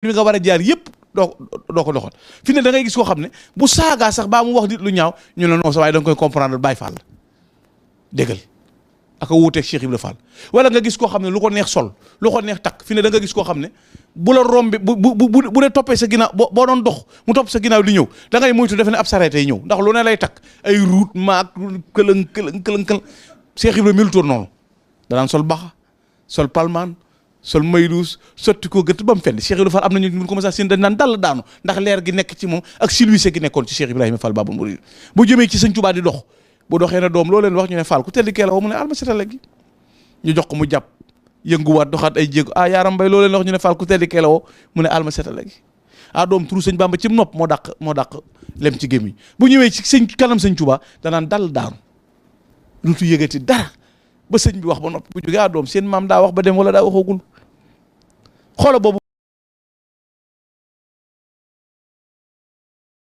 li nga war a jaar yëpp doo ko doxal fi ne da ngay gis koo xam ne bu saagaa sax baa mu wax nit lu ñaaw ñu ne non sa waaye da nga koy comprendre Baye Fall déggal aka wuuteeg Cheikh Ibra Fall wala nga gis koo xam ne lu ko neex sol lu ko neex takk fi ne da nga gis koo xam ne bu la rombi bu dee toppee sa ginnaaw boo doon dox mu topp sa ginnaaw di ñëw da ngay moytu defe ne ab sareet ay ñëw ndax lu ne lay takk ay ruut maak këlëng Cheikh Ibra melutoon noonu danaan sol baxa sol palmaan sol maydous sotti ko gëtt ba mu fenn Cheikh Ibrahima Fall am nañu mun ko masa seen dañ naan dall daanu ndax leer gi nekk ci moom ak silwise gi nekkoon ci Cheikh Ibrahima Fall Babul Mourid bu jëmee ci sëñ Tuubaa di dox bu doxee na doom loo leen wax ñu ne Fall ku tedd kee la woo mu ne alma setale gi ñu jox ko mu jàpp yënguwaat doxaat ay jéego yaaram mbay loo leen wax ñu ne Fall ku tedd kee la woo mu ne alma setale gi doom turu sëñ Bamba ci nopp moo dàq lem ci gémmiñ bu ñëwee ci sëñ kanam sëñ Tuubaa danaan dall daanu dutu yëgati dara ba sëñ bi wax ba noppi bu jógee doom seen maam daa wax ba dem wala daa waxagul xoola boobu